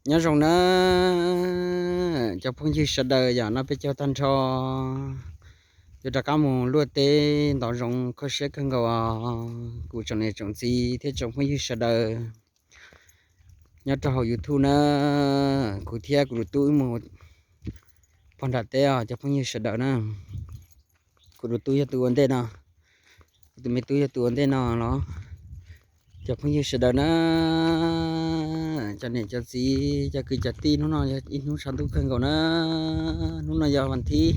Nyob zoo na cov phooj ywg sawv daws, yam no peb caug tag nrho yuav rov qab mus luaj teb ntov zoov, kho siab kawg nkaus os. Kuv tsoom niam tsoom txiv thiab tsoom phooj ywg sawv daws nyob rau hauv YouTube na, kuv thiab kuv tus tub wb mus pog nram teb os cov phooj ywg sawv daws na. Kuv tus tub yog tus ua ntej no, kuv tus me tub yog tus ua ntej no los. Cov phooj ywg sawv daws na, cov niam cov txiv, cov kwv cov tij, hnub no yog ib hnub tshav ntuj kawg nkaus na. Hnub no yog vas thib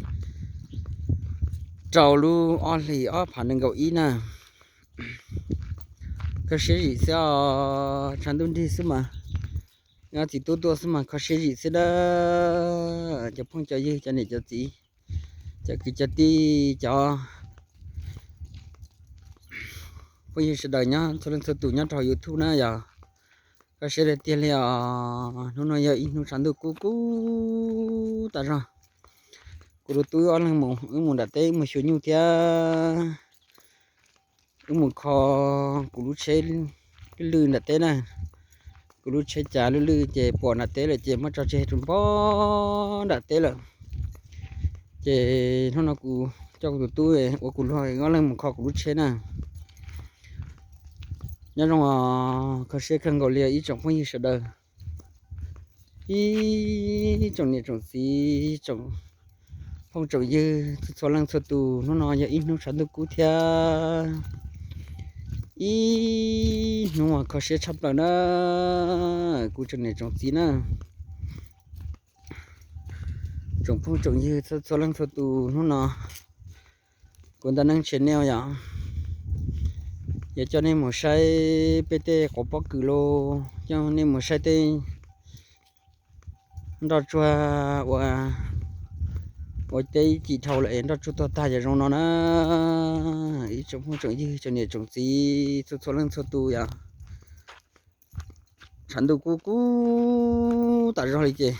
rau lub ob hlis ob phav nees nkaum ib na. Kho siab zim xwb os, tshav ntuj nrig xwb mas, txiv tub tuaj xwb mas kho siab zim xwb na. Cov phooj cov ywg, cov niam cov txiv, cov kwv cov tij, cov phooj ywg sawv daws nyob txhua leej txhua tus nyob rau hauv YouTube na yog, kho siab tiag tiag li os. Hnub no yog ib hnub tshav ntuj kub kub tas zog. Kuv tus tub ob leeg mus, wb mus nram teb wb mus xyuas nyuj thiab wb mus kho kuv lub tsheb lwj lwj nram teb na. Kuv lub tsheb cav lwj lwj ces pom nram teb lawm ces muab tso tseg rau npog nram teb lawm. Ces hnub no kuv coj kuv tus tub uas kuv luag ob leeg mus kho kuv lub tsheb na. Nyob zoo os, kho siab kawg nkaus li os ib tsoom phooj ywg sawv daws, ib tsoom niam tsoom txiv, tsoom phooj tsoom ywg txhua txhua leej txhua tus, hnub no yog ib hnub tshav ntuj kub thiab ib hnub uas kho siab tshaj plaws na. Kuv tsoom niam tsoom txiv na, tsoom phooj tsoom ywg txhua txhua leej txhua tus, hnub no kuv Ntaj Neeb Channel yom, yuav coj nej mus saib peb tej quav pob kws los, coj nej mus saib tej nroj tsuag uas, uas teb ib cim dhau lawm es nroj tsuag tuag tag yog zoo no na. Ib tsoom phooj tsoom ywg tsoom niam tsoom txiv txhua txhua leej txhua tus yom, tshav ntuj kub kub tas zog li ces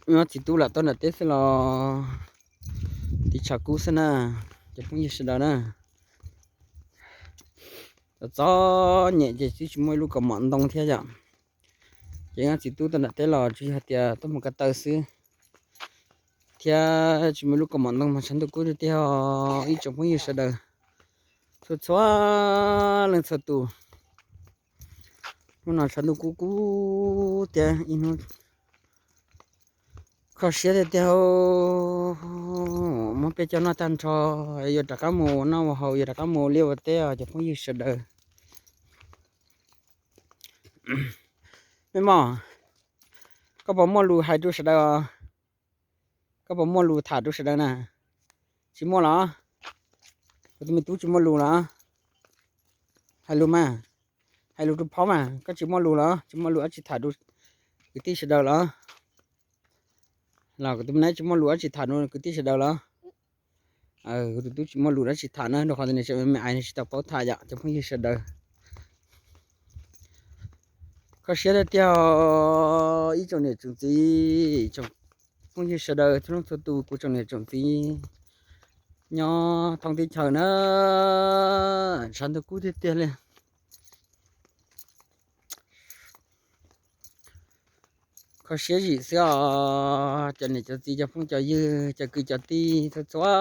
nyob txiv tub lam tuaj nram teb xwb los tiv tshav kub xwb na, cov phooj ywg sawv daws na. Txom txom nyem ces twb tsis muaj ib lub kaus mom ntoo thiab yom. Ces nyob txiv tub tuaj nram teb los tsuas yog tias tuaj mus ko taw xwb, thiab tsis muaj ib lub kaus mom ntoo mas tshav ntuj kub tiag tiag os ib tsoom phooj ywg sawv daws txhua txhua leej txhua tus. Hnub no tshav ntuj kub kub tiag, ib hnub kho siab tiag tiag. Muab peb cov noj tag nrho, yuav rov qab mus ua noj ua haus, yuav rov qab mus ua liaj ua teb os cov phooj ywg sawv daws. Me mom, koj puas muaj lus hais rau sawv daws? Koj puas muaj lus tham rau sawv daws na? Tsis muaj los? Kuv tus me tub tsis muaj lus los? Hais lus mas, hais lus rau phauj mas, koj tsis muaj lus los? Tsis muaj lus dab tsi tham rau kwv tij sawv daws los? Los kuv tus me nab tsis muaj lus dab tsi tham rau kwv tij sawv daws los? Kuv tus tub tsis muaj lus dab tsi tham na, rau qhov tias nws tseem me me ais nws tsis tau paub tham yom cov phooj ywg sawv daws. Kho siab tiag tiag ib tsoom niam tsoom txiv, tsoom phooj ywg sawv daws txhua leej txhua tus, kuv tsoom niam tsoom txiv nyob thoob teb chaws na, tshav ntuj kub tiag tiag li. Kho siab zim xwb os cov niam cov txiv cov phooj cov ywg cov kwv cov tij txhua txhua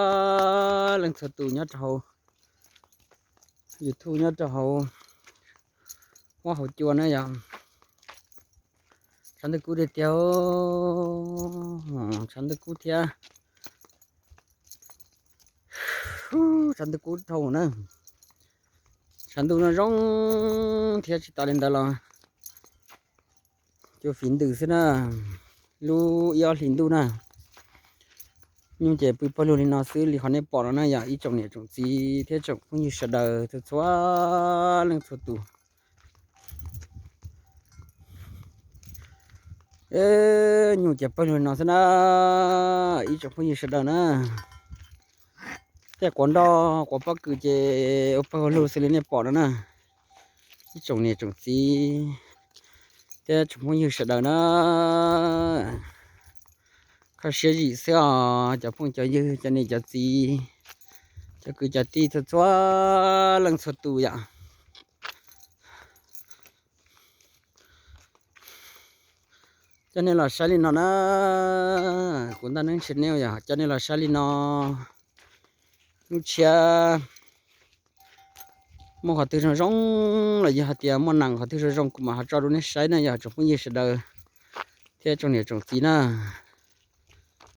leej txhua tus nyob rau hauv YouTube nyob rau hauv huab hauv cua na yom. Tshav ntuj kub tiag tiag, tshav ntuj kub thiab, tshav ntuj kub dhau na. Tshav ntuj no zoo thiab tsis tas li ntawd los cua fiv ntws xwb na. Lub ib ob hlis ntuj na, nyuj ces pw pawg lug li no xwb li qhov nej pom no na yom ib tsoom niam tsoom txiv thiab tsoom phooj ywg sawv daws txhua txhua leej txhua tus. Nyuj ces pawg lug li no xwb na, ib tsoom phooj ywg sawv daws na. Tej quav nroj quav pob kws ces ua pawg lug xws li nej pom no na. Ib tsoom niam tsoom txiv thiab tsoom phooj ywg sawv daws na, kho siab zim xwb os cov phooj cov ywg cov niam cov txiv, cov kwv cov tij txhua txhua leej txhua tus yom. Coj nej los saib li no na, kuv ntaj neeb channel yog coj nej los saib li no. Lub tshiab muaj qhov twg zoo zoo los yog hais tias muaj nees qhov twg zoo zoo kuv mam ho tso rau nej saib na yog tsoom phooj ywg sawv daws thiab tsoom niam tsoom txiv na.